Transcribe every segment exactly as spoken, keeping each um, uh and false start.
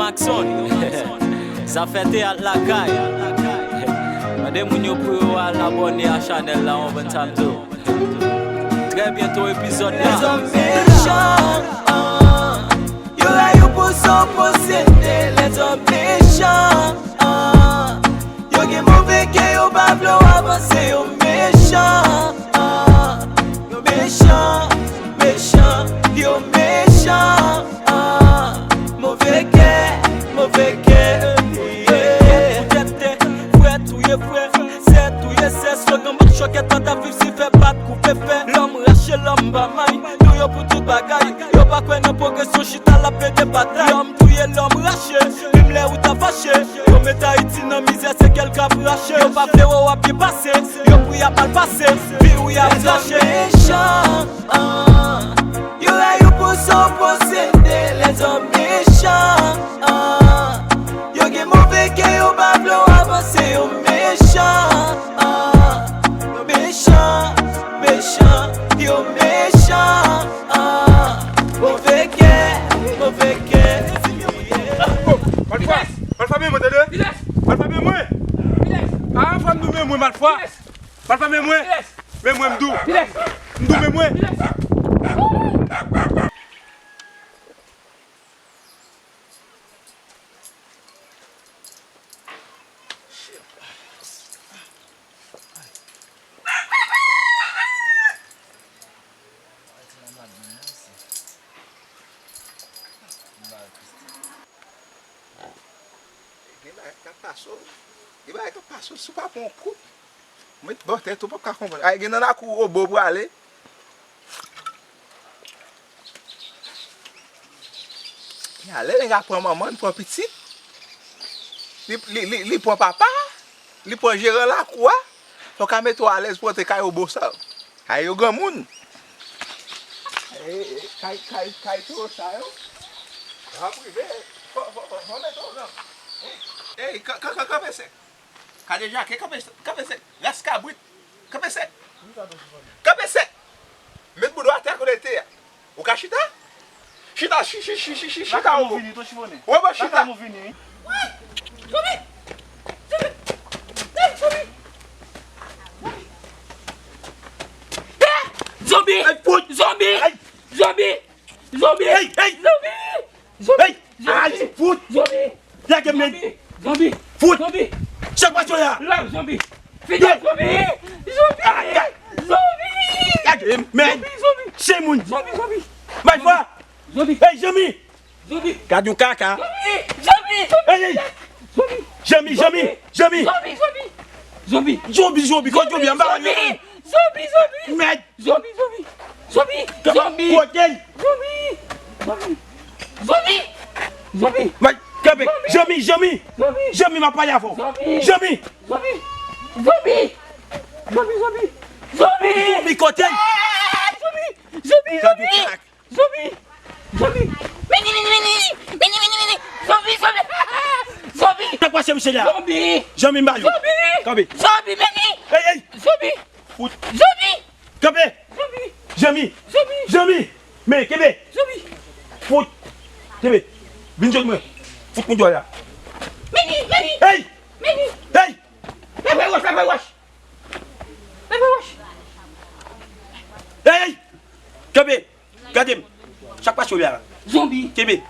Jackson. Zafè teyat lakay. Mande moun yo pou yo al abòne a chanèl la, w konprann sa m di w. Trè byento epizòd la. Lèzòm mechan, ah. Yo rayi w pou sa w posede. Lèzòm mechan, ah. Yo gen move kè, yo pa vle w avanse, yo mechan, ah. Yo mechan, mechan, yo mechan, ah. Move kè, move kè, yeah. Frè touye frè, sè touye sè, slogan mòd chòkèt, pata viv si fè bat koupe fè. Lòm rache, lòm pa may, nou yo pou tout bagay. Yo pa kwè nan pwogresyon, chita l ap plede batay. Lòm touye, lòm rache, menm lè ou ta fache. Yo met Ayiti nan mizè, se kè l k ap rache. Yo pa vle wè w ap byen pase, yo pou y ap mal pase. Vi w y ap rache. Mechan, ah. Yo rayi w pou sa w posede, lèzòm mechan, ah. Yo gen move kè, yo pa vle w avanse, yo mechan, ah. Yo mechan, mechan, yo mechan, ah. Move kè, move kè, yeah. Malfwa, Malfwa, men mwen, tande? Malfwa, men mwen. Ah, fwa m nou men mwen, Malfwa. Malfwa, men mwen. Men mwen, m di w. M di w, men mwen. Gen bagay k ap pase w. Gen bagay k ap pase w, si w pa pran yon kout. Mwen, bò tèt ou p ap ka konprann. Ay, gen nan lakou Obo prale. Ya, lè nèg la pran manman, li pran pitit, li, li, li, li pran papa, li pran jeran lakou a, fò w ka mete w alèz pou w antre kay Obo sa. Ay, yo granmoun. Ay, kay, kay, kay toro sa yo. Yo ap rive. Fò, fò, fò, fò mete w nan. Ey, ka-, ka-, ka-, kanpe sèk. Kadejake, kanpe, kanpe sèk. Ras kabrit. Kanpe sèk. Kanpe sèk. Met bouda w atè kote l te a. Ou ka chita? Chita, chi-, chi-, chita, ou. Ou wè, chita. Zonbi! Zonbi! Zonbi! Zonbi! Zonbi! Ey, fout! Zonbi! Ey! Zonbi! Zonbi! Ey, ey! Zonbi! Zonbi! Ey! Ay, fout! Zonbi! Lage men! Zonbi! Zonbi! Fout! Zonbi! Chak pa sou la! Lòk zonbi! Fidèl zonbi! Zonbi! Ay, ay! Zonbi! Lage men! Zonbi! Zonbi! Chen moun! Zonbi! Zonbi! Malfwa! Zonbi! Ey, zanmi! Zonbi! Gad yon kaka! Zonbi! Zonbi! Ey, ey! Zonbi! Zanmi, zanmi! Zanmi! Zonbi! Zonbi! Zonbi! Zonbi, zonbi! Kot zonbi? Anba! Zonbi! Zonbi! Zonbi! Mèd! Zonbi, zonbi. Zonbi, zonbi. Kote l? Zonbi. Zonbi. Zonbi. Zonbi. Mwen, kanpe. Zonbi. Zanmi, zanmi. Zonbi. Zanmi, m ap pale avè w. Zonbi. Zanmi. Zonbi. Zonbi. Zonbi, zonbi. Zonbi. Zonbi, kote l? Ah, zonbi. Zonbi, zonbi. Zonbi. Zonbi. Mini, mini, mini. Mini, mini, mini. Zonbi, zonbi. Zonbi. Sa k pase, mesye la? Zonbi. Zanmi, m ba yo. Zonbi. Kanpe. Zonbi, mini. Ey, ey. Zonbi. Fout. Zonbi. Kanpe! Zanmi! Zanmi! Zanmi! Zanmi! Men, kenbe! Zanmi! Fout! Kenbe! Vin jwenn mwen! Fout mwen djòl la! Meni! Meni! Hey! Meni! Hey! Lave wòch! Lave wòch! Lave wòch! Hey! Kanpe! Gade m! Sa k pase w la? Zonbi! Kenbe!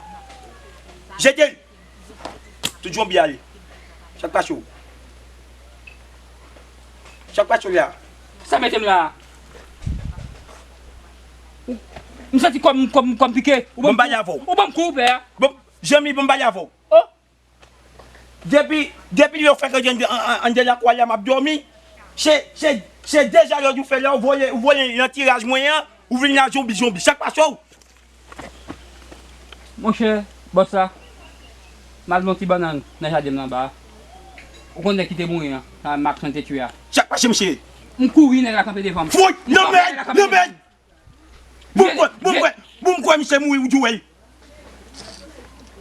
Jete l! Tout zonbi ale. Sa k pase w? Sa k pase w la? Sa mete m la? M santi kò m, kò m, kò m pike. Ou ban m kou. Ban m pale avè w. Ou ban m kou, pè a. Bon, zanmi, ban m pale avè w. Oh! Depi, depi lè w fèk antre anndan, an, an, anndan lakou a la, m ap dòmi. Se, se, se deza lòd ou fè la, ou vole, ou vole nan tiraj mwen an, ou vin la zonbi, zonbi. Sa k pase w? Monchè, bòs la, m al nan ti bannann nan jaden m anba a. Ou konn nèg ki te mouri an, sa Maxon te tiye a. Sa k pase, mesye? M kouri, nèg la kanpe devan m. Fout! Nan mèd! Nan mèd! Bon, m kwè, bon, m kwè, bon, m kwè misye mouri, ou di w wè l.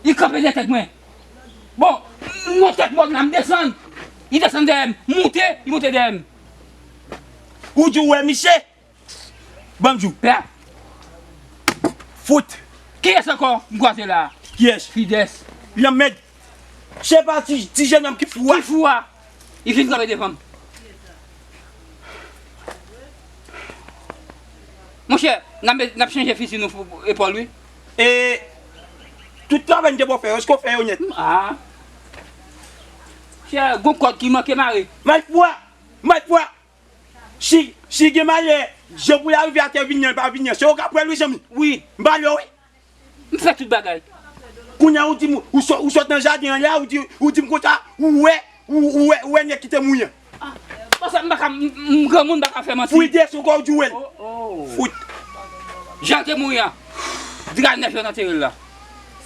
Li kanpe dèyè tèt mwen. Bon, m nan tèt mòn la, m desann. Li desann dèyè m. M moute, li moute dèyè m. Ou di w wè misye? Ban m di w. Pè. Fout. Kiyès ankò m kwaze la? Kiyès? Fidès. Lanmèd. Se pa ti, ti jennonm ki fou a. Ki fou a? Li vin kanpe devan m. Monchè, n ap met, n ap chanje fizi nou pou epòl, wi. E tout travay m te pou fè yo, èske w fè yo nèt? Ah. Chè, gon kòd ki manke mare. Malpwa! Malpwa! Si, si gen malè, jan pou l arive atè vini an, li pa vini an, se ou k ap pran l, wi, zanmi. Wi. M ba l yo, wi. M fè tout bagay. Kounye a, ou di m, ou sot, ou sot nan jaden an la, ou di, ou di m konsa, ou wè, ou, ou wè, ou wè nèg ki te mouri an. Ah, konsa m pa ka, m, m granmoun, m pa ka fè manti. Fou, li desann kò, ou di w wè l. Oh, oh. Fout. Jan l te mouri an. Di gade nèf yo nan antere l la.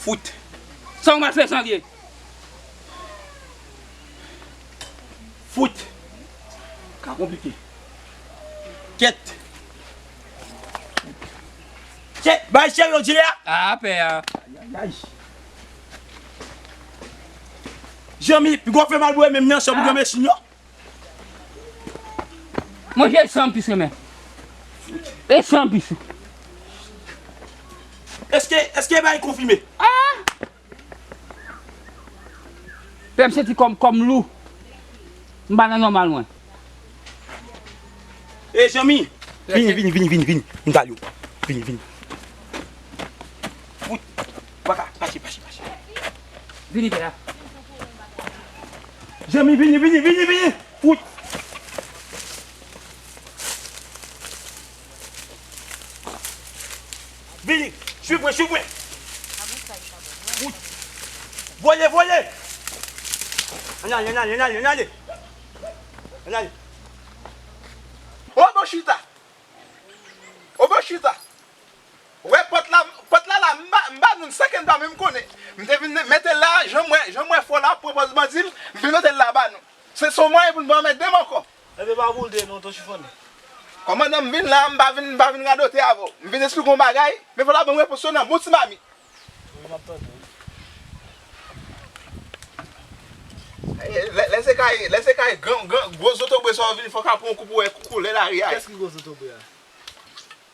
Fout. Sa yon malfezan l ye. Fout. Ka konplike. Kèt. Kèt, bay serye, Djè a. Ah, pè a. Ayayay. Zanmi, piga w fè mal pou ou menm nan, san pou gen mesin yo. Mwen, se san pis, men. E san pis. Èske, èske bay konfime? Ah! Pè m soti kò m, kò m lou. M pa nan nòmal mwen. E zanmi, vini, vini, vini, vini, vini. M ta yo. Vini, vini. Wout. Waka, pase, pase, pase. Vini, pè a. Zanmi, vini, vini, vini, vini. Wout. Vini, swiv mwen, swiv mwen. Wout. Voye, voye. Ann ale, ann ale, ann ale, ann ale. Ann ale. O bon chita. O bon chita. Ou wè pòt la, pòt la la, m ba, m ba nou l san ke m pa menm konnen. M te vin mete l la, jan m wè, jan m wè fò la, pran pòz bandi l, m vin mete l la ba nou. Se, se yon mwayen pou n pa anmède m ankò. Enben pa boule non, Ton Chifonnen. Kòmandan, m vin la, m pa vin, m pa vin radote avè w. M vin esplike w yon bagay, men fò w ta ban m repons yo nan bon ti mamit. Wi, m ap tande w. Lè, lè se kay, lè se kay gran, gran, gwo zotobre sa w vini, fò w ka pran yon kou pou wè koulè lari a. Kiyès ki gwo zotobre a?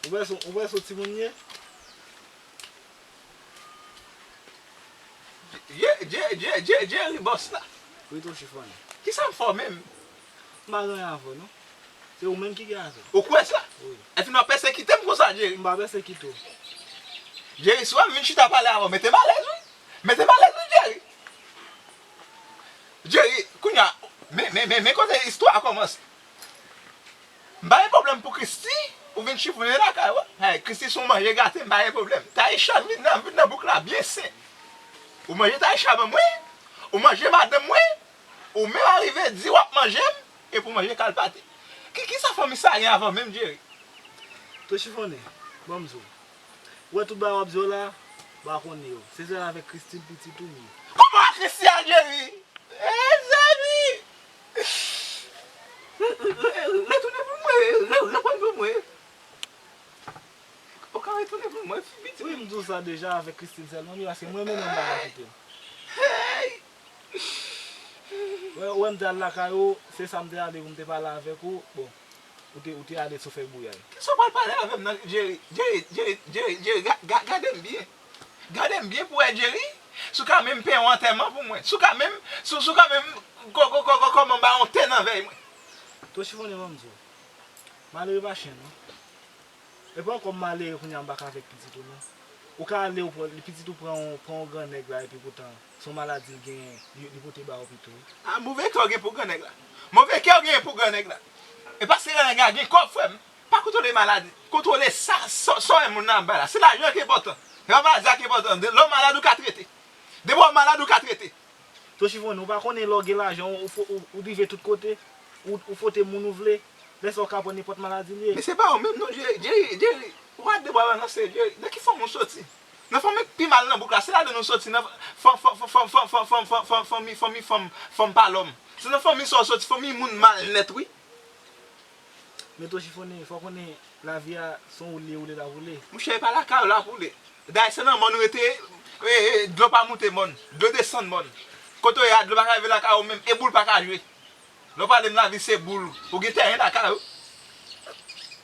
Ou wè se, ou wè se yon timoun li ye? Dje-, Dje-, Dje-, Dje-, Jerry bòs la. Wi, Ton Chifonnen. Kisa m fè w menm? M pa gen anyen avè w, non. Se ou menm ki gen afè. Ou kwè sa? Wi. Epi w ap pèsekite m konsa, Jerry? M pa pèsekite w. Jerry, si w wè m vin chita pale avè w, mete m alèz, wi. Mete m alèz, wi, Jerry. Jerry, kounye a, men, men, men, men kote istwa a kòmanse. M pa gen pwoblèm pou Christie, ou vin chifone lakay ou. Hey, Christie, si w manje gate, m pa gen pwoblèm. Taïcha, m vin nan, m vin nan bouk la byen sen. Ou manje Taïcha ban mwen, ou manje madanm mwen, ou menm arive di w ap manje m, epi w manje kal pate. Ki, kisa fanmi sa gen avè w menm, Jerry? Ton Chifonnen, ban m di w. Ou wè tout bagay w ap di yo la, m pa konnen yo. Se sèl avèk Christie pitit ou m ye. Kòman Christie a, Jerry? Mezanmi! Retounen pou mwen, re-, reprann pou mwen. Ou ka retounen pou mwen, fi pitit. Wi, m di w sa deja avèk Christine sèlman, wi, paske mwen menm, mwen pa ka kite l. Hey! Wè, wè, m te al lakay ou, se sa m te ale pou m te pale avèk ou. Bon, ou te, ou te ale sou fè bouyay. Kisa w pral pale avè m nan, Jerry? Jerry, Jerry, Jerry, Jerry, ga-, ga-, gade m byen. Gade m byen pou wè, Jerry. Si w ka menm peye yon antèman pou mwen. Si w ka menm, si, si w ka menm kò-, kò-, kò-, kò-, kòman ba yon tè nan vèy mwen. Ton Chifonnen, ban m di w. Malere pa chen, non. E pa ankò m malere kounye a m pa ka avèk pitit ou, non. Ou ka ale, ou pran, pitit ou pran yon, pran yon gran nèg la, epi poutan, se yon maladi l genyen, li, li pote ba ou pito. A, move kè w gen pou gran nèg la. Move kè w genyen pou gran nèg la. E paske gran nèg la gen kòb, frè m. Pa kontwole maladi. Kontwole sa, sa, sa w wè moun nan ap bay la. Se lajan ki enpòtan. Se pa maladi a ki enpòtan. Lè w malad, ou ka trete. Depi w malad, ou ka trete. Ton Chifonnen, ou pa konnen lè w gen lajan, ou, ou, ou, ou rive tout kote, ou, ou fwote moun ou vle, lè sa w ka pran nenpòt maladi li ye. Men se pa ou menm non, Jerry, Jerry, Jerry, ou pa de bwa balanse, Jerry. Nan ki fanmi w soti? Nan fanmi k pi mal nan bouk la, se ladan nou soti, nan fa-, fa-, fanmi, fanmi, fanm, fanm pa lòm. Se nan fanmi sa w soti, fanmi moun mal nèt, wi. Men Ton Chifonnen, fò w konnen lavi a se yon woule, woule l ap woule. Monchè, e pa lakay w l ap woule. Dayè se nan mòn ou rete, e, e, dlo pa moute mòn, dlo desann mòn. Kote w ye a, dlo pa ka rive lakay ou menm, e boul pa ka jwe. Lè w pale m lavi se boul, ou gen tèren lakay ou.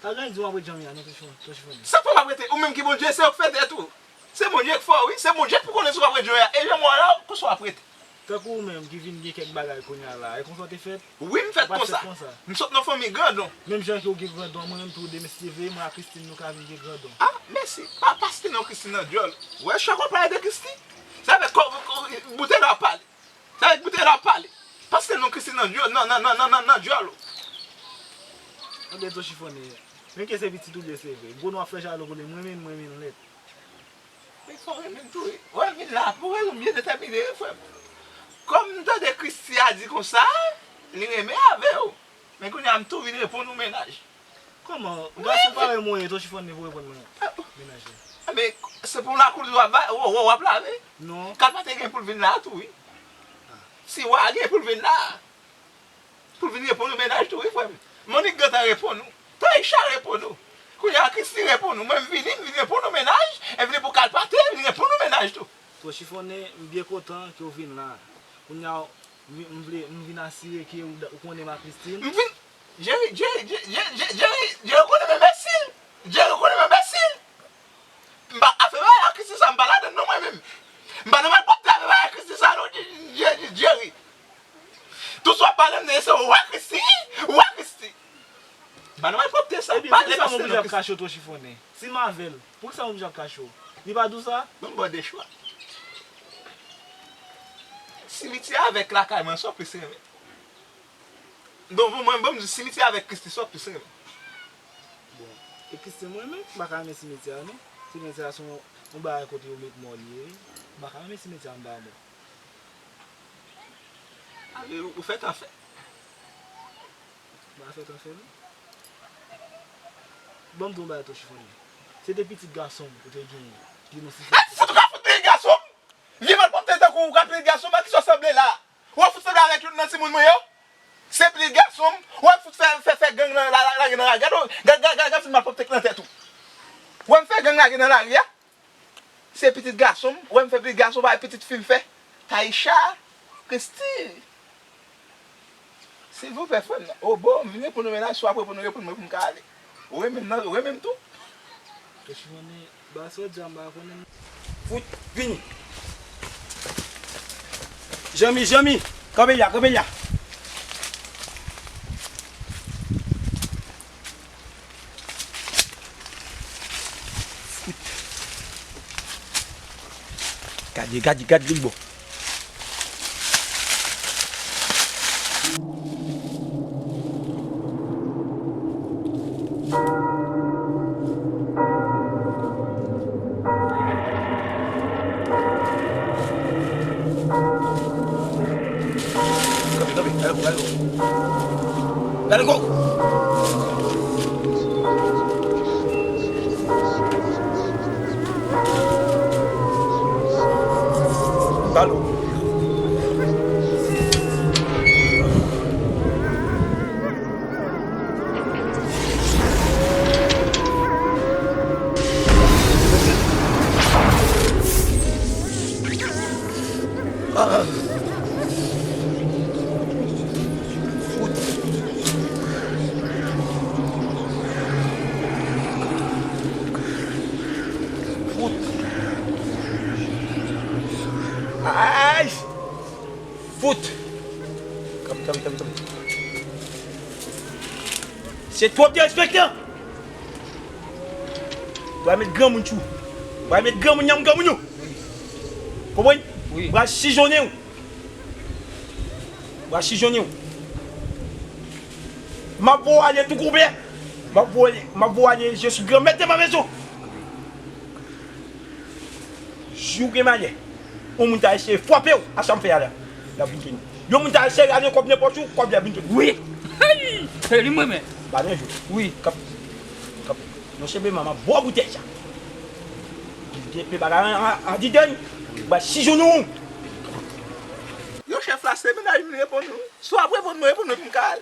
Pa gen anyen di w m ap rete jan m ye a non, Ton Chifonnen, Ton Chifonnen. Sa fè w ap rete, ou menm ki Bondye, se ou k fè tèt ou. Se Bondye k fè w, wi. Se Bondye k pou konnen si w ap ret jounen an. E jan m wè w la, konsa w ap rete. Tankou ou menm ki vin gen kèk bagay kounye a la, e konsa w te fèt? Wi, m fèt konsa. Ou pa t fèt konsa? M sot nan fanmi grandon. Menm jan ke w gen grandon, mwen menm tou, demen si Dye vle, mwen ak Christine, nou ka vin gen grandon. Ah, mèsi. Pa, pa site non Christine nan dyòl. Wè, chak w ap pale de Christine, se avèk kò, kò, boutèy la w ap pale. Se avèk boutèy la w ap pale. Pa site non Christine nan dyòl, nan, nan, nan dyòl ou. Anben, Ton Chifonnen, menm ke se pitit ou l ye, se vre. Gwo nwa frè jalou kote mwen menm, mwen menm nèt. Men fò w renmen m tou, wi. Wè, m vin la pou rezon m byen detèmine, wi, frè m. Kòm m tande Christie a di konsa, li renmen avè w. Men kounye a, m tou vin reponn ou mennaj. Kòman? Wi, gason parèy mwen ye, Ton Chifonnen pou reponn mwen mennaj la. A, men, se pou lakou w ap, w, w, w ap lave. Non. Kalpate gen pou l vin la tou, wi. Siwa gen pou l vin la. Pou l vin reponn ou mennaj tou, wi, frè m. Monique gentan reponn ou. Taïcha reponn ou. Kounye a, Christie reponn ou. Mwen, m vini, m vin reponn ou mennaj, e vini pou kalpate, vin reponn ou mennaj tou. Ton Chifonnen, m byen kontan ke w vin la. Kounye a, m, m vle, m vin asire ke ou, ou konnen m ak Christine. M vin, Jerry, Jerry, Jerry, Jerry, Jerry konnen m enbesil. Jerry konnen m enbesil. M pa, afè bagay ak Christie sa, m pa ladann non mwen menm. M pa nan malpwòpte afè bagay ak Christie sa non, Dje-, Dje-, Jerry. Tout sa w ap pale m nan se w wè Christie, w wè Christie. M pa nan malpwòpte sa. Ebyen, poukisa m oblije ap kache w, Ton Chifonnen? Si m avè l, poukisa m oblije ap kache w? Li pa di w sa? Ban m ba w de chwa. Simityè avèk lakay mwen, sa w plis renmen? Bon, bon, mwen, bon, m di simityè avèk Christie, sa w plis renmen? Bon, e Christie mwen menm, m pa ka renmen simityè a non. Simityè a se yon, yon bagay kote yo met mò li ye, wi. M pa ka renmen simityè a anba mò. Ale, ou fè tan fè. M pa fè tan fè non. Ban m di w yon bagay, Ton Chifonnen. Se te pitit gason m ou te genyen. Di nou si se... Ati, sa tou ka fout pitit gason m? Vye malpwòpte tankou w ka pitit gason m, a kisa w sanble la? Ou ap fout sanble avèk youn nan timoun mwen yo? Se pitit gason m, ou ap fout fè, fè, fè gang nan, la, la, lage nan lari. Gade, gade, gade, gade, gade, malpwòpte k nan tèt ou. Ou wè m fè gang lage nan lari a? Se pitit gason m, ou wè m fè pitit gason, pa pitit fi m fè. Taïcha, Christie. Silvouplè, frè m nan. O bon, m vin reponn ou mennaj, si w ap reponn ou, reponn mwen pou m ka ale. Ou renmen m nan, ou renmen m tou? Kòchi konnen, ba sa w di a, m pa konnen. Fout, vini. Janmi, Janmi, kanpe la, kanpe la. Fout. Gade, gade, gade li bon. Kanpe, kanpe, gade kou, gade kou. Gade kou. Gade kou. Ah. Fout. Fout. Ay! Fout. Kanpe, kanpe, kanpe, kanpe. Se twòp derespektan. Pral met granmoun sou. Pral met granmoun nan granmoun yo. Konprann? Wi. Pral sizonnen w. Pral sizonnen w. M ap voye w ale tou konplè. M ap voye, m ap voye w ale, je suis grand maître de ma maison. Jou gen malè, yon moun ta eseye frape w, a sa m fè a la, l ap vin tounen. Yon moun ta eseye rale kòb nan pòch ou, kòb la vin tounen. Wi! Hey! Se li m renmen. Ba nan jou. Wi. Kap, kap. Non, se menm m ap bwè boutèy sa. Gen pe bagay an, an, an didan. Ba si jounou. Yo chèf la, se mennaj m reponn nou. Si w ap reponn mwen, reponn mwen pou m ka al.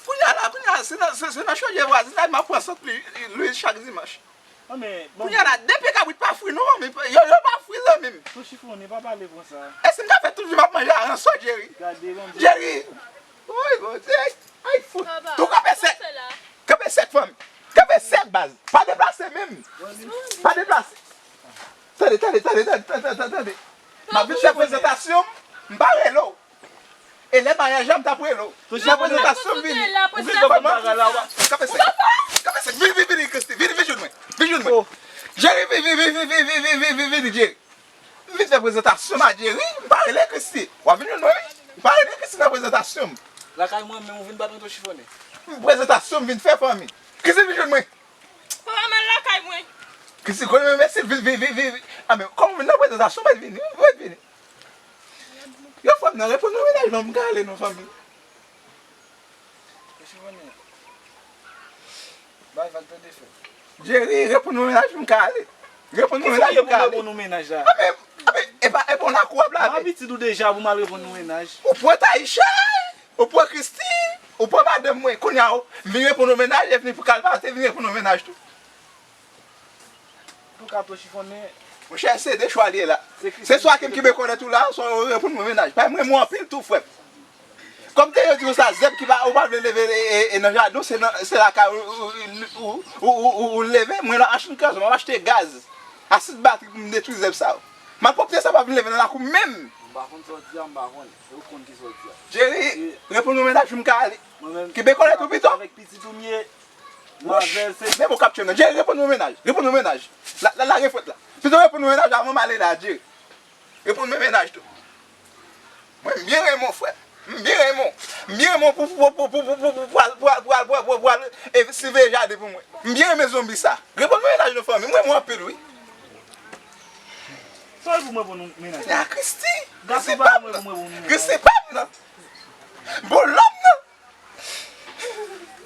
Kounye a la, kounye a, se nan, se, se nan chanje vwazinay m ap pran sant Lwi, Lwiz chak dimanch. Kounye a la, depi kabrit pa fri non, men yo, yo pa fri zanmi m. Ton Chifonnen, pa pale konsa. Èske m ka fè tout vi m ap manje aransò, Jerry? Gade, Jerry! Woy, Bondye! Ay, fout! Tou kanpe sèk! Kanpe sèk, fanm! Kanpe sèk, baz! Pa deplase menm! Pa deplase! Tande, tande, tande, tande, tande, tande, tande. M ap vin fè prezantasyon m, m pa rele w. E lè maryaj la, m t ap rele w. Lè prezantasyon m vini. Ou vin fè bagay la, w pa kanpe sèk. Kanpe sèk. Vini, vini, vini, Christy. Vini, vin jwenn mwen. Vin jwenn mwen. Jerry, vini, vini, vini, Jerry. M vin fè prezantasyon m a Jerry. M pa rele Christy. W ap vin jwenn mwen, wi. M pa rele Christy nan prezantasyon m. Lakay mwen menm, ou vin bat mwen tou chifonnen. Prezantasyon m vin fè fanmi. Christy, vin jwenn mwen. Papa m al lakay mwen. Christy, konnen menm si l vin, vin, vin, vin, vin. A, men kòm ou vin nan prezantasyon, mèt vini, wi, mèt vini. Yo, frè m nan, reponn mwen mennaj mwen, m ka ale non, fanmi. Mesye Bonè, bay vag tande, frè. Jerry, reponn mwen mennaj mwen, m ka ale. Reponn mwen mennaj mwen, m ka ale. Kisa w ye pou m reponn ou mennaj la? A, men, a, men, e pa, e pa yon lakou w ap lave. M abitid ou deja pou m al reponn ou mennaj. Ou pran Taïcha, ou pran Christy, ou pran madanm mwen. Kounye a, ou vin reponn ou mennaj, e vin pou kalvate, vin reponn ou mennaj tou. Pou kato chifonnen. Monchè, se de chwa li ye la. Se swa ke m kenbe kòlèt ou la, swa ou reponn mwen mennaj. Paske m renmen w anpil tou, frè m. Kòm te yo di w sa, zèb ki pa, ou pa vle leve e, e, e nan jaden w, se nan, se lakay ou, ou, ou leve, mwen nan machin kraze, m ap achte gaz, asid batri pou m detwi zèb sa yo. Malpwòpte sa pa vin leve nan lakou menm. M pa konn sa w di a, m pa konn. Ou konn ki sa w di a. Jerry, reponn mwen mennaj pou m ka ale. Kenbe kòlèt ou pito. Avèk pitit ou m ye. Manzè, se... Men bon, kaptyen nan. Jerry, reponn mwen mennaj. Reponn mwen mennaj. La, la, lage frèt la. Pito reponn mwen mennaj avan m ale la, Jerry. Reponn mwen mennaj tou. Mwen, m byen renmen w, frè. M byen renmen w. M byen renmen w pou, pou, pou al, pou al, pou al, pou al, pou al, pou al, e siveye jaden pou mwen. M byen renmen zonbi sa. Reponn mwen mennaj nou fanmi. M renmen w anpil, wi. Sa w pou mwen pou nou mennaj? Kounya Christy. Christy pa m nan. Christy pa m nan. Bon, lòm nan.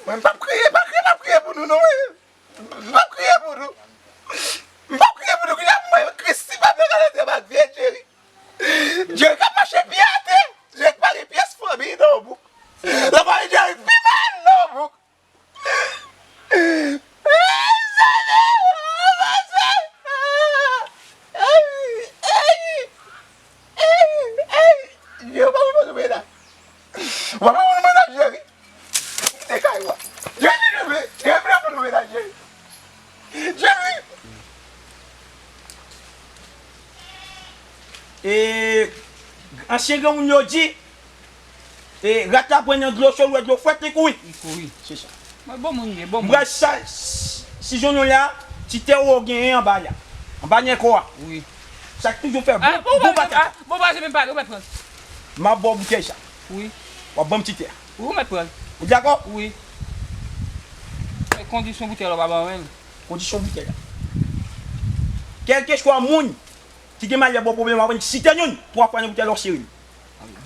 Mwen, m p ap kriye, pa kriye, m ap kriye pou nou, non, wi. M p ap kriye pou nou. M p ap kriye pou nou. Kounya, mwen, Christy pa m nan, gade tèt ak vye Jerry. Jerry k ap mache pye atè. Jerry pa gen pyès fanmi nan bouk. Nan fanmi Jerry pi mal nan bouk. Mezanmi, mezanmi. Ey, ey, ey, ey, yo pa konn mennaj. Ou pa konn mennaj, Jerry. Ou kite kay ou a. Jerry, Jerry, Jerry, pa konn mennaj, Jerry. Jerry. E, ansyen granmoun yo di, e, rat la pran nan dlo cho, l wè dlo frèt, li kouri. Li kouri. Se sa. Mwen bon moun ye, bon moun. M pral sa, si, si Jonyon la, ti tè ou genyen anba la. Anba nèg ou a. Wi. Sa k toujou fè bon, bon patat. Bon, pa se menm pale, ou mèt pran. M ap ba w boutèy sa. Wi. W ap ban m ti tè a. Wi, ou mèt pran. Ou dakò? Wi. Men kondisyon boutèy la, w pa ban mwen. Kondisyon boutèy la. Kèlkeswa moun ki gen malè ba w pwoblèm, w ap pran site youn, twa fwa nan boutèy la, w sere l.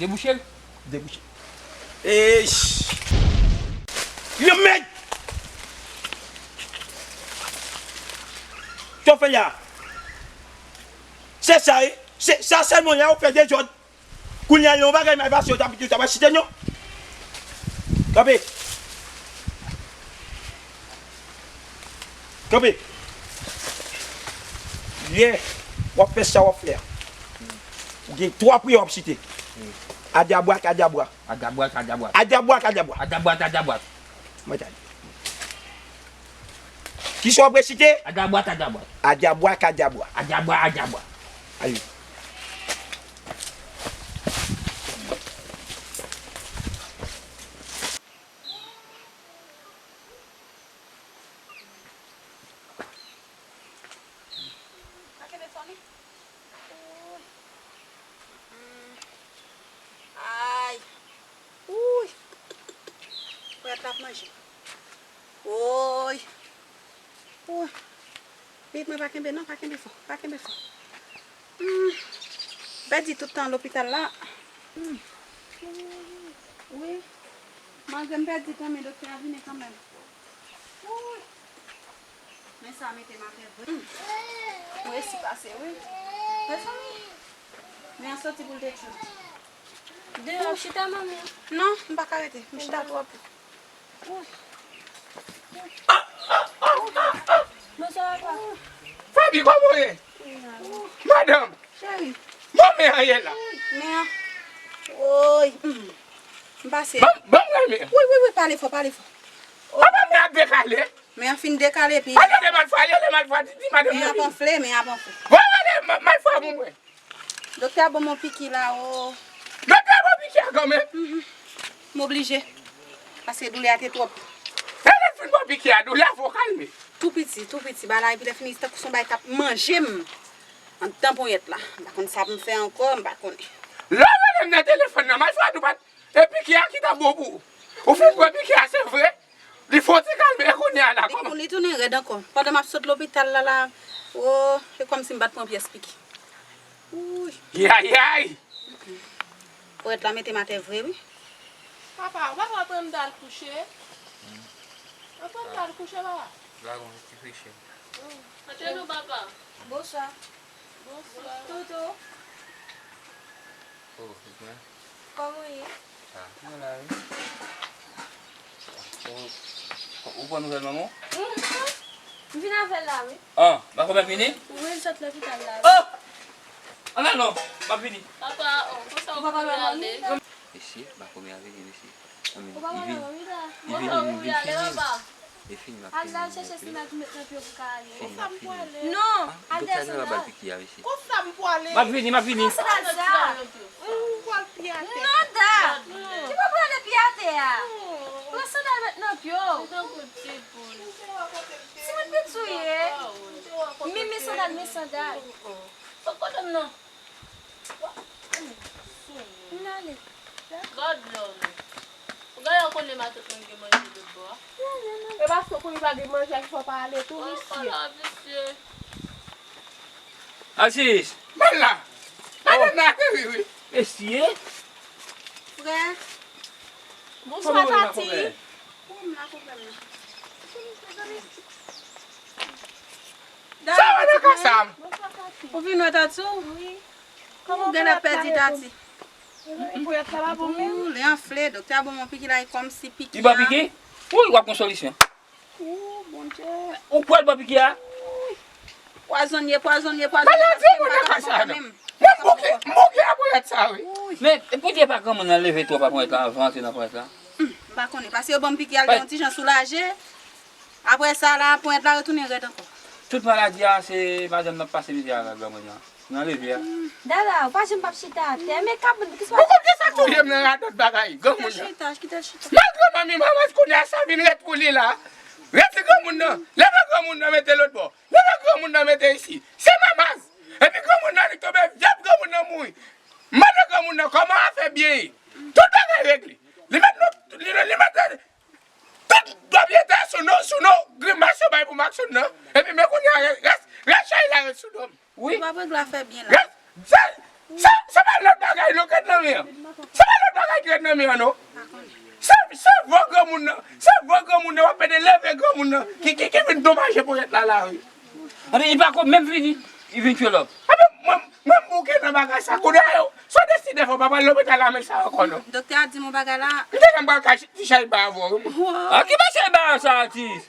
Debouche l. Debouche. Eesh! Yo mèd! Sa w fè la? Se sa, wi. Se sa sèlman la, ou fè dezòd. Kounye a, yon bagay mal pase, yo t ap, yo t ap site non. Kanpe. Kanpe. Lè w ap fè sa w ap fè a, ou gen twa priyè w ap site. Adabwa, kadabwa. Adabwa, kadabwa. Adabwa, kadabwa. Adabwa, kadabwa. Mwen ta di. Kisa w ap resite? Adabwa, kadabwa. Adabwa, kadabwa. Adabwa, kadabwa. Ayo. Pa kenbe fò non. Ay. Wouy. Frèt la ap manje. Woy. Woy. Pitit mwen pa kenbe non, pa kenbe fò, pa kenbe fò. Hmm. Pèdi tout tan lopital la. Hmm. Wi. Malgre m pèdi tan, men doktè a vini kanmenm. Woy. Men sa mete m atè vre. Hmm. Mwen resi pase, wi. Mezanmi. Men an soti pou l te tchoul. Deyò, chita, manmi. Non, m pa ka rete. M chita twòp. Bonswa, papa. Fabi, kòman w ye? Madanm. Cheri. Manmi an ye la. Men an. Woy. Hmm. M pase. Ban m, ban m renmen. Wi, wi, wi, pale fò, pale fò. Papa, men ap dekale. Men an fin dekale, epi. Pale, lè m al fwa, lè m al fwa, di, di madanm nan vini. Men ap anfle, men ap anfle. Bon, rele m. Mwen. Doktè a ban m yon piki la o. Doktè a ban w piki a kanmenm? Mhm. M oblije. Paske doulè a te twòp. Lè l fin ban w piki a, doulè a fè w kalme. Tou piti, tou piti. Bagay la epi lè fini, tankou se yon bagay k ap manje m anndan ponyèt la. M pa konn sa pou m fè ankò, m pa konnen. Lè w rele m nan telefòn nan, m al fè w dwat. E piki a ki t ap bon pou ou. Ou fin pran piki a, se vre. Li fè w ti kalme, e kounye a la, kòman? Li tounen rèd ankò. Pandan m ap sot lopital la, la, o, se kòmsi m pa t pran pyès piki. Wouy. Yayay! Ponyèt la mete m atè vre, wi. Papa, ou pa ka antre m dal kouche? Antre m dal kouche, papa. Dragon, ti freche. Antre non, papa. Bonswa. Bonswa. Toto. Oh, mwen. Kòman w ye? Ah, mwen la, wi. Ou, ou pran nouvèl manman w? Mhm. M vin avè l la, wi. Ah, Bako mèt vini? Wi, l sot lopital la, wi. Oh! Ann al non, m ap vini. Papa, oh, konsa ou pa pale? Mesye, Bako mèt vini, mesye. Ou pa pale, wi, la. Li vini, li vin fini. Li fini, m ap fini. Al la chèche sandal pou met nan pye w pou ka ale. Fini, m ap fini. Non, al dèyè sandal. Doktè a pa ba l piki a, mesye. Konsa m pwale. M ap vini, m ap vini. Pran sandal sa. Ou pral pye atè. Non, Da. Li pa pral ale pye atè a. Pran sandal met nan pye w. Ti moun piti w ye. Men, men sandal, men sandal. Fòk kote m nan. M ale. God love. Ou genlè konnen matant mwen gen manje lòt bò a. E paske w konnen pa gen manje a ki fè w pa ale tou, visye. Asis. Mwen la. Madanm nan ateri, wi. Mesye. Frè. Bonswa, Tati. Kòman w ye, ma kòpè? Sa va nan kasa m? Ou vin wè Tati w? Wi. Kòman w genlè pèdi Tati? Pouyèt la pa bon menm. Li anfle, doktè a ban m yon piki la, e kòmsi piki a. Li ba piki? Wi, w ap gon solisyon. Ou Bondye. Ou kwè l ba piki a? Pwazon ye, pwazon ye, pwazon ye. Maladi, mwen nan kasa a non. Mwen bouke, m bouke a pouyèt sa, wi. Men, poutji pa granmoun nan leve twòp a ponyèt la, avan antre nan ponyèt la? M pa konnen, paske yo ban m piki a, l te yon ti jan soulaje. Apre sa la, ponyèt la retounen rèd ankò. Tout maladi a, se madanm nan ap pase mizè avè granmoun nan. Nan leve a. Dada, ou pa janm p ap chita atè, men kab moun, kisa w ap... Ou konn kisa k touye m nan radòt bagay, granmoun nan. Kite l chita, kite l chita. Malgre manmi Mamans kounye a sa vin rèd pou li la. Rèd se granmoun nan. Leve granmoun nan mete lòt bò. Leve granmoun nan mete isi. Se Mamans. Epi granmoun nan li tonbe, vyèb granmoun nan mouri. Mande granmoun nan kòman afè byen ye. Tout bagay regle. Li mèt nou, li, li mèt tout pwopriyete sou nou, sou nou, grimas yo bay pou Maksoun nan. Epi men kounye a, rès, rès chay la rès sou do m. Wi. Ou pa regle afè byen la. Rès, se, se, se pa lòt bagay non k rèd nan men an. Se pa lòt bagay ki rèd nan men an non. Se, se vo granmoun nan, se vo granmoun nan, w ap pede leve granmoun nan, ki, ki, ki vin domaje ponyèt la la wi. Anben, li pa ko menm vini, li vin tchwe lòm. Anben, mwen, mwen m bouke nan bagay sa. Kounye a yo, si w deside fè, w pa pral lopital la menm sa ankò non. Doktè a di m yon bagay la. M te janm pral kay ti chay ba avè w wi mwen. An ki mesye ba sa atis?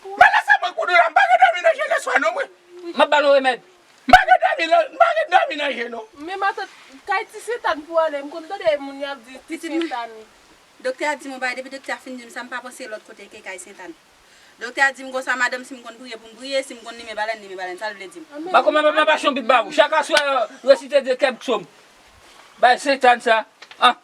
Malè sa mwen kounye a, m pa gen dòmi nan je lè swa non mwen. M ap ba l yon remèd. M pa gen dòmi nan, m pa gen dòmi nan je non. Men matant, kay ti Sentann pou ale, m konn tande moun y ap di ti Sentann. Doktè a di m yon bagay, depi doktè a fin di m sa, m pa panse lòt kote ke kay Sentann. Doktè a di m konsa, madanm, si m konn priye pou m priye, si m konn limen balèn, limen balèn. Sa l vle di m? Bako mwen pa, pa, pa chonbit ba ou. Chak aswè, resite de kèk sòm. Bay Sentann sa. Ah.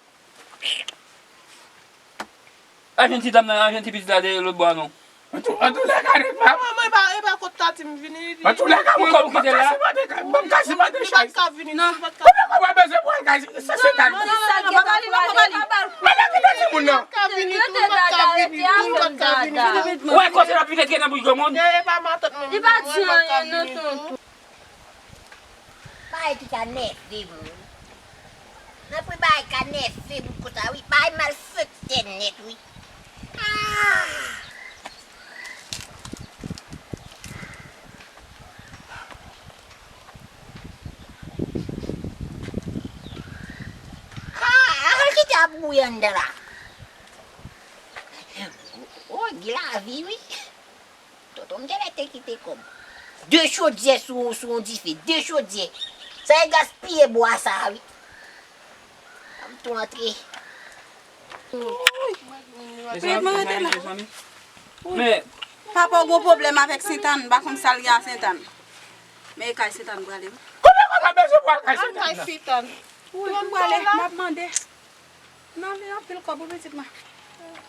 Al jwenn ti dam nan, al jwenn ti pitit la de lòt bò a non. Antou, antoulèka, nèg pa. Mwen, mwen, e pa, e pa kot Tati m vini, li. Antoulèka, mwen, mwen ka sipòte, mwen ka sipòte chay. Li pa t ka vini, li pa t ka vini. Kote mwen pa bezwen pou al kay sa Sentann? Non, non, non, non, pa pale, non, pa pale. Mwen la kite timoun nan. Li pa t ka vini, li pa t ka vini, li pa t ka vini. Ou wè kote l ap vin nan bouch granmoun? E pa matant mwen, li pa di anyen non, tonton. Bagay ki ka nève moun. Nan pri bagay ka nève moun konsa wi. Bagay malfektè nèt wi. Ah! Ah, al kite ap bouyi anndan la. Oh, gen lavi wi. Tonton m genlè te kite kòb. De chodyè sou, sou yon dife. De chodyè. Sa e gaspiye bwa sa a, wi. Ban m tou antre. Mezanmi, mezanmi. Men papa w gon pwoblèm avèk Sentann, m pa konn sa l gen a Sentann. Men e kay Sentàn m prale wi. Kote kote bezwen pral kay Sentàn nan? Sentàn. Wi, m prale, m ap mande. Nan li anpil kòb wi pitit mwen.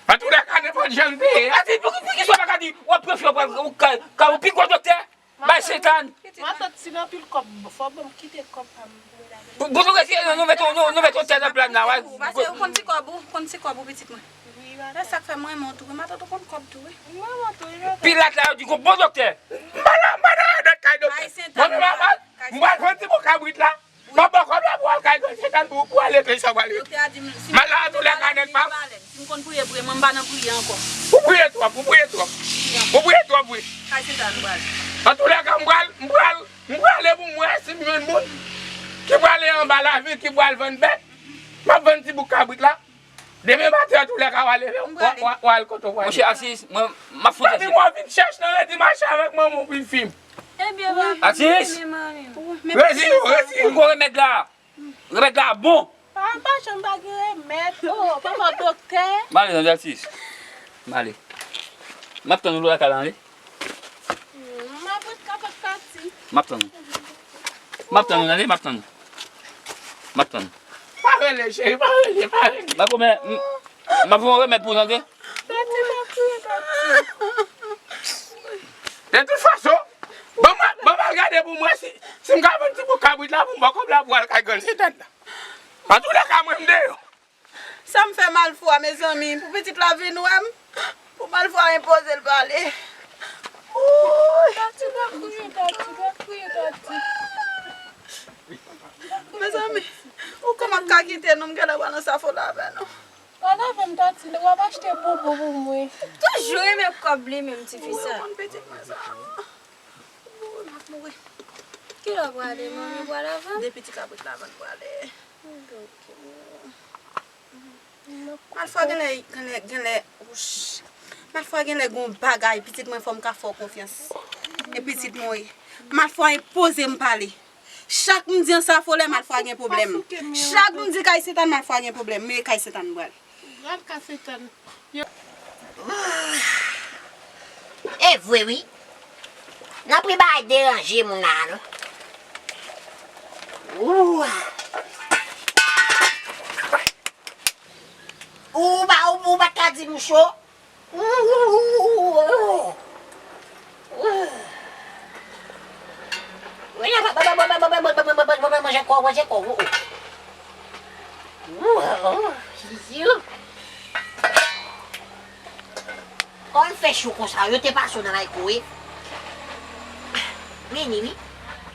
Antoulèka, nenpòt jan l te ye. Ati, pou, pou ki sa w pa ka di, w ap prefere w pral ou kay, kay ou pi gwo doktè? Bay Sentàn. Matant, si nan anpil kòb, fò ban m kite kòb pa m pou mwen lave. Pou, pou nou retire, nou, nou mete, nou, nou mete yon tèt nan plan nan, wè. Pase ou konn ti kòb ou, konn ti kòb ou pitit mwen. Wi, matant. E sa k fè mwen renmen w tou wi, matant ou konn kòb tou wi. Mwen renmen w tou wi, matant. Pilat la, yo di gon bon doktè. M pa nan, m pa nan radòt kay doktè. Mwen menm, m pral vann ti bò kabrit la. M ap ba w kòb la pou w al kay Gran Sentàn pou, pou w al regle sa w pral regle. Mal la antoulèka nèg pa m. Si m konn priye vre, mwen m pa nan priye ankò. Ou priye twòp, ou priye twòp. Ou priye twòp vre. Kay Sentàn m pral. Antoulèka m pral, m pral, m prale pou m wè si m jwenn moun ki prale anba lavil, ki pral vann bèt. M ap vann ti bouk kabrit la. Demen maten antoulèka w a leve, w a, w a, w a al kote w prale. Monchè Asis, mwen, m ap fon tèt. Depi mwen vin chèch nan lendi mache avèk manman w pou fi m. Ebyen, mami. Atis! Rezi yo, rezi yo. Ou gon remèd la? Remèd la bon. Ah, pa janm pa gen remèd. Oh, papa doktè. M ale nan Atis. M ale. M ap tann ou lakay la, ale. M ap ret kapab pati. M ap tann ou. M ap tann ou, ale, m ap tann ou. M ap tann ou. Pa rele, cheri, pa rele, pa rele. M ap pwomèt, m, m ap fè yon remèd pou w, tande? Pati, pa kriye, pati. De tout fason, ban m, ban m al gade pou m wè si, si m ka vann ti bouk kabrit la pou m ba w kòb la pou w al kay Gran Sentàn nan. Antoulèka, mwen, m deyò. Sa m fè Malfwa, mezanmi, pou pitit la vin wè m, pou Malfwa enpoze l pale. Ooh. Tati, pa kriye, Tati, pa kriye, Tati. Mezanmi, ou kòman ka kite nou, m genlè pral nan Safo la avè nou. Pa lave m, Tati, w ap achte bonbon pou mwen. Toujou renmen kòb li menm, tifi sa. Ou konn pitit mwen sa. Ooh, m ap mouri. Kilè w prale, manmi, pral avè m? Depi ti kabrit la vann prale. Malfwa genlè, genlè, genlè, wouch. Malfwa genlè gon bagay, pitit mwen fò m ka fè w konfyans. E pitit mwen wi. Malfwa enpoze m pale. Chak m di an Safo lè Malfwa gen pwoblèm. Chak m di kay Sentàn Malfwa gen pwoblèm. Men kay Sentàn m pral. Gad ka Sentàn. E vre wi. Nan pri bagay deranje moun la non. Ou, ou pa, ou, ou pa ka di m cho. Manje kò, manje kò. Kòman fè cho konsa, yo te pase w nan maykwowèv. Vini wi.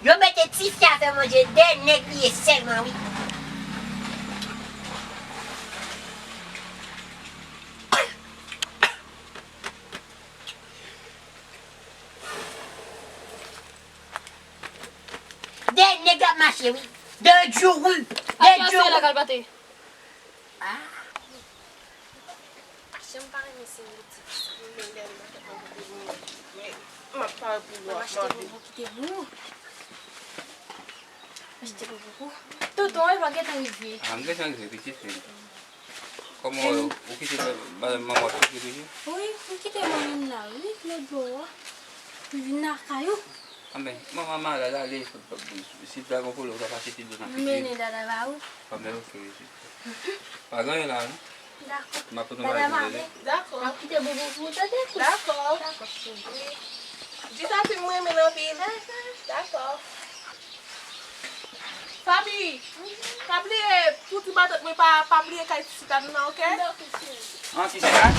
Yo mete tifi a fè manje de nèg li ye sèlman wi. De nèg ap mache wi. De djouri. De djouri. Ah. Janm pa renmen se yon ti. M ap pare pou yo ap mande. Kite mou. Achte pou pou. Tonton, e pa gentan rive. Ah, m gentan rive, pitit fi. Kòman w, ou kite madanm manman w sou pye toujou? Wi, m kite manman m la, wi, lòt bò a. M vin lakay ou. Anben, manman malad, ale, si w ta gon pwoblèm, ou ta pase ti dlo nan figi. M mennen dada ba ou. Anben, oke, pitit. Pa gen anyen la, non? Dakò. M ap pote yon bagay pou tande. Dakò. M ap kite bonbon pou ou tande, kous. Dakò. Dakò, cheri. Di Tati m renmen l anpil. Dakò. Fabi, pa bliye pou ti matant mwen pa, pa bliye kay ti Sentàn nan, oke? An, ki se sa?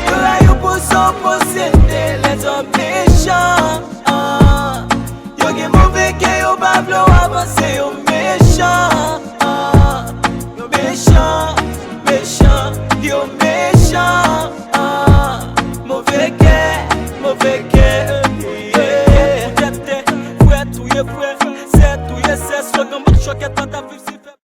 Yo la yo poze w posede lè zòm mechan. Yo gen move kè, yo pa vle w avanse, yo mechan. Yo mechan.